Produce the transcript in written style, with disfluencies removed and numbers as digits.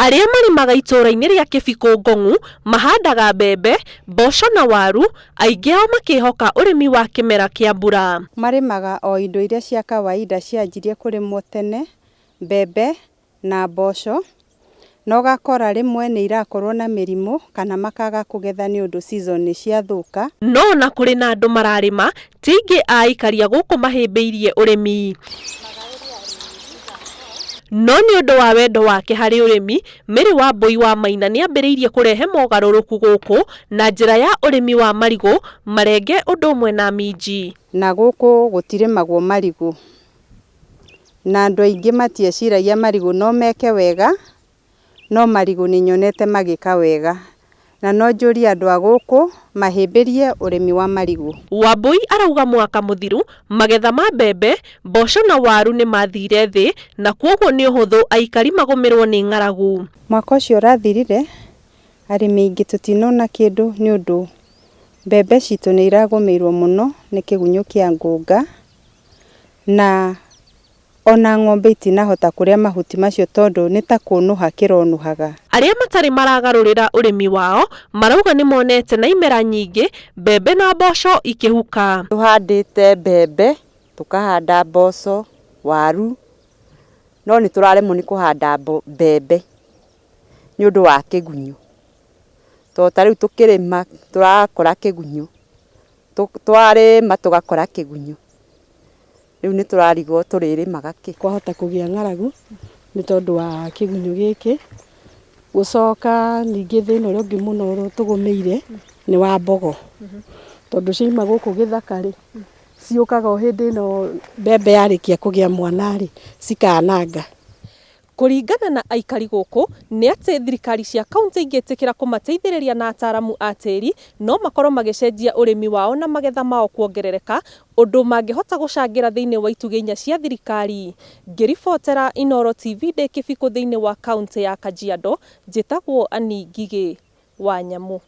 Arĩa marĩmaga itũũra-inĩ rĩa Kĩbikũ Ngong'u mahandaga mbembe, mboco na waru, aingĩ ao makĩhoka ũrĩmi wa kĩmera kĩa mbura. Marĩmaga o indo iria cia kawaida cianjirie kũrĩmwo tene, mbembe na mboco, na ũgakora rĩmwe nĩ irakorwo na mĩrimũ kana makaga kũgetha nĩ ũndũ season nĩ ciathũka. No ona kũrĩ na andũ mararĩma, ti aingĩ a aikari a gũkũ mahĩmbĩirie ũrĩmi. No nĩ ũndũ wa wendo wake harĩ ũrĩmi, Mary Wambũi wa Maina nĩ ambĩrĩirie kũrehe mogarũrũku gũkũ na njĩra ya ũrĩmi wa marigũ, marenge ũndũ ũmwe na minji. Na gũkũ gũtirĩmagwo marigũ, na andũ aingĩ matieciragia marigũ no meke wega, no marigũ nĩ nyonete magĩka wega. Na no njũrie andũ a gũkũ mahĩmbĩrie ũrĩmi wa marigũ. Wambũi arauga mwaka mũthiru magetha ma mbembe, mboco na waru nĩ mathire thĩ na kwoguo nĩ ũhũthũ aikari magũmĩrwo nĩ ng'aragu. Mwaka ũcio ũrathirire arĩmi aingĩ tũtinona kĩndũ nĩ ũndũ mbembe citũ nĩ iragũmĩirwo mũno nĩ kĩgunyũ kĩa ngũnga na Ona ng'ombe itinahota kũrĩa mahuti macio tondũ nĩ ta kũnũha kĩronũhaga. Arĩa matarĩ maragarũrĩra ũrĩmi wao marauga nĩmonete na imera nyingĩ mbembe na mboco ikĩhuka. Tũhandĩte mbembe, tũkahanda mboco, waru, no nĩ tũraremwo nĩ kũhanda mbembe nĩ ũndũ wa kĩgunyũ. Tondũ ta rĩu tũkĩrĩma tũrakora kĩgunyũ, twarĩma tũgakora kĩgunyũ. Rĩu nĩ tũrarigwo tũrĩrĩmaga kĩ. Kwahota kũgĩa ng'aragu nĩ tondũ wa kĩgunyũ gĩkĩ. Gũcoka ningĩ thĩna ũrĩa ũngĩ mũno ũtũgũmĩire nĩ wa mbogo. Tondũ ciauma gũkũ gĩthaka rĩ, ciũkaga o hĩndĩ ĩno mbembe yarĩkia kũgĩa mwana rĩ, cikananga. Kũringana na aikari gũkũ nĩ atĩ thirikari cia kauntĩ ingĩtĩkĩra kũmateithĩrĩria na ataaramu a tĩri no makorwo magĩcenjia ũrĩmi wao na magetha mao kuongerereka ũndũ mangĩhota gũcangĩra thĩinĩ wa itugĩ inya cia thirikari. Ngĩribotera Inooro TV ndĩ Kĩbikũ thĩinĩ wa kauntĩ ya Kajiado, njĩtagwo Annie Ngigĩ wa Nyamu.